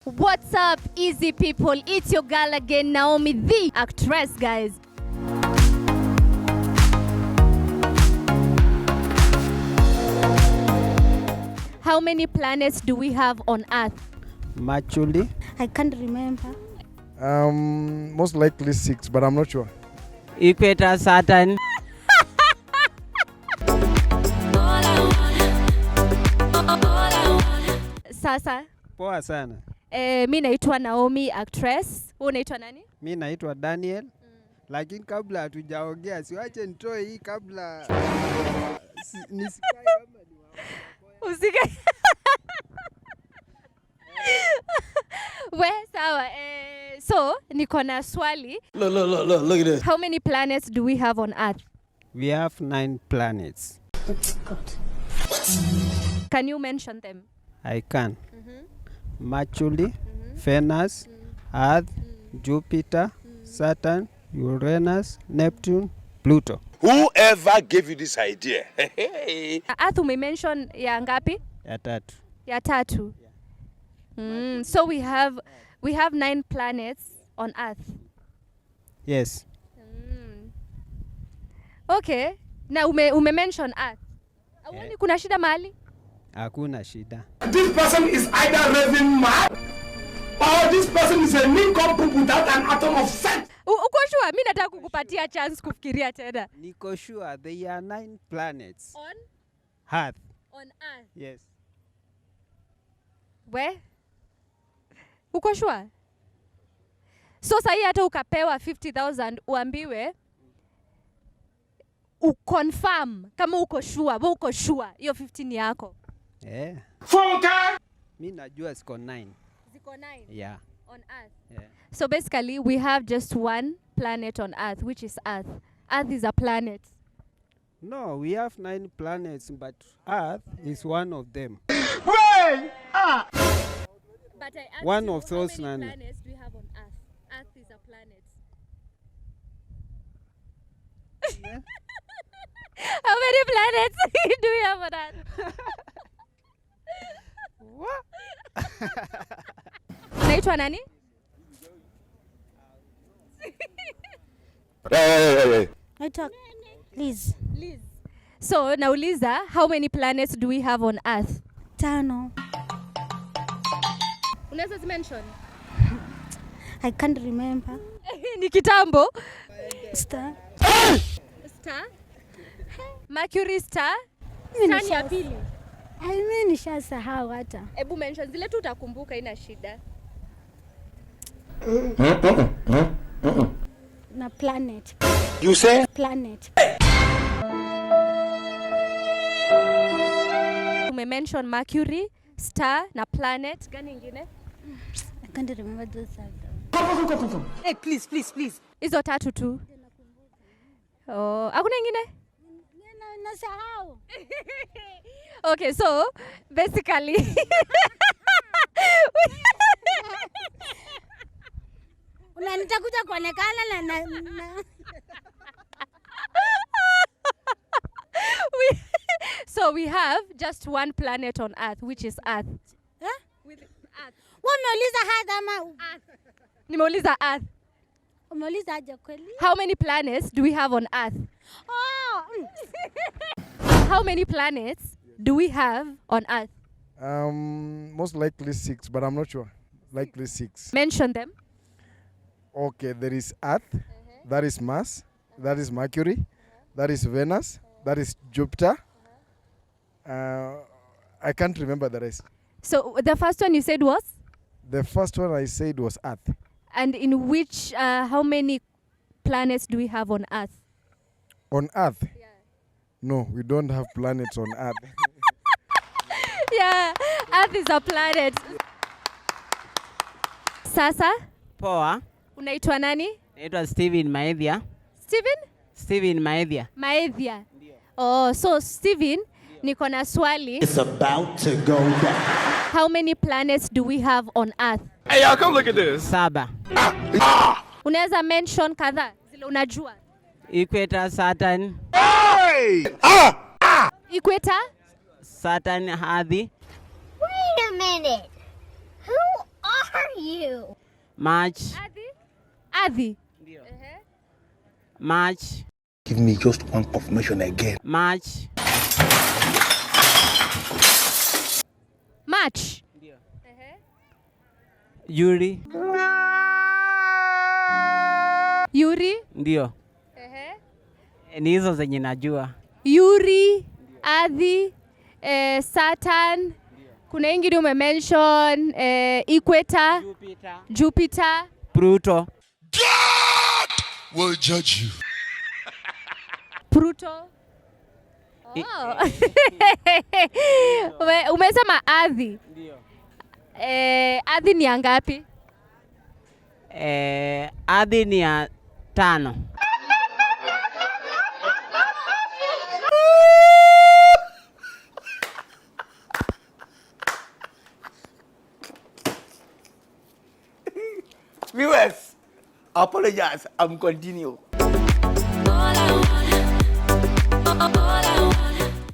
What's up, easy people? It's your girl again, Naomi, the actress, guys. How many planets do we have on Earth? Mercury. I can't remember. Most likely six, but I'm not sure. Equator, Saturn. Sasa. Poa sana. Mi naitwa Naomi actress. Wewe unaitwa nani? Mi naitwa Daniel. Lakini kabla hatujaongea, siwache nitoe hii kabla nisikae kama ni wa. Usikae. We, sawa. So niko na swali. Look, look, look, look, look at this. How many planets do we have on Earth? We have 9 planets. God. Can you mention them? I can. Mercury, Venus, Earth, Jupiter, Saturn, Uranus, Neptune, Pluto. Whoever gave you this idea? Earth umemention ya ngapi? Ya tatu. Ya tatu. Yeah. So we have 9 planets on Earth. Yes. Okay. Na ume mention Earth. Auoni kuna shida mahali? Hakuna shida. This person is either raving mad or this person is a nincompoop without an atom of sense. Uko sure? Mimi nataka kukupatia chance kufikiria tena. Niko sure there are 9 planets. On? Earth. On Earth. Yes. We? Uko sure? So sahi hata ukapewa 50,000 uambiwe uconfirm kama uko sure, wewe uko sure hiyo 15 yako. Eh. Funka. Mimi najua ziko 9. Ziko 9. Yeah. On Earth. Yeah. So basically we have just one planet on Earth, which is Earth. Earth is a planet. No, we have 9 planets, but Earth is one of them. Wait! But I asked One you, of those how many 9. planets do we have on Earth? Earth is a planet. Yeah. How many planets do we have on Earth? What? Unaitwa nani? Hey. Naitwa Liz. Liz. So nauliza, how many planets do we have on Earth? 5. Unaweza mention? I can't remember. Ni kitambo. Star. Star. Mercury star. Mimi Star ni ya pili. Mimi nishasahau hata. Ebu mention zile tu utakumbuka, ina shida. Na planet. You say? Planet. Ume mention Mercury, star na planet. Gani ingine? I can't remember those other. Come. Hey, please, please, please. Hizo tatu tu. Oh, hakuna ingine? Nasahau. Okay, so basically Unanitakuja kuonekana na so we have just one planet on Earth, which is Earth. Eh? With Earth. Umeuliza Earth ama Earth. Nimeuliza Earth. Umeuliza aje kweli? How many planets do we have on Earth? Oh. How many planets do we have on Earth? Most likely 6, but I'm not sure. Likely 6. Mention them. Okay, there is Earth, that is Mars, that is Mercury, that is Venus, that is Jupiter. I can't remember the rest. So the first one you said was? The first one I said was Earth. And in which, how many planets do we have on Earth? On Earth? Yeah. No, we don't have planets on Earth. Yeah, Earth is a planet. Sasa? Poa. Unaitwa nani? Naitwa Steven Maethia. Steven? Steven Maethia. Maethia. Oh, so Steven, niko na swali. It's about to go down. How many planets do we have on Earth? Hey, y'all, come look at this. 7. Unaweza mention kadhaa zile unajua? Equator, Saturn. Hey! Equator? Saturn, Earth. Wait a minute. Who are March. Ardhi? Ardhi. Ndio. March. Give me just one confirmation again. March. March. Ndio. Yuri. Yuri. Ndio. Ni hizo zenye najua. Yuri, Ardhi, Saturn. Kuna ingine umemention Equator, Jupiter. Jupiter. Pluto. God will judge you. Pluto. Oh. Umesema ardhi. Ndio. Ardhi ni ya ngapi? Ardhi ni ya 5. Viewers, apologize. I'm continue. All I